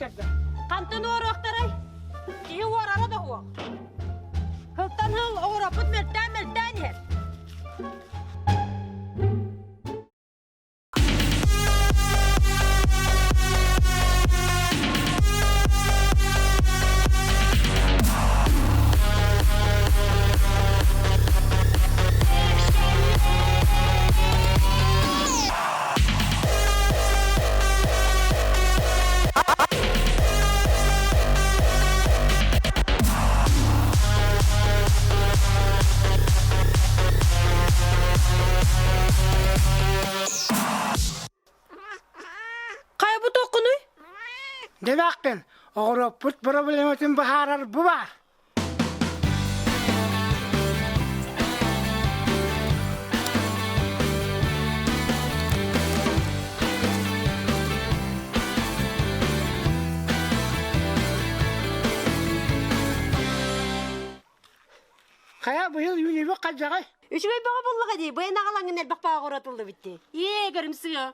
эбиттэр да. Хантан уоруохтарай? Киһи уорара да уох. Сылтан сыл оҕороппут мөлтөөн-мөлтөөн иһэр. Хайа бу тоққунуй? Дебэхпин, оҕороппут проблематын быһаарар бу баар. Хайа быйыл үүнүүбүт хадьаҕай? Үчүгэй бөҕө буллаҕа дии, быйан аҕалаҥҥын элбэх бааҕыратыллыбыт дии. Ээ, көрүмсүө.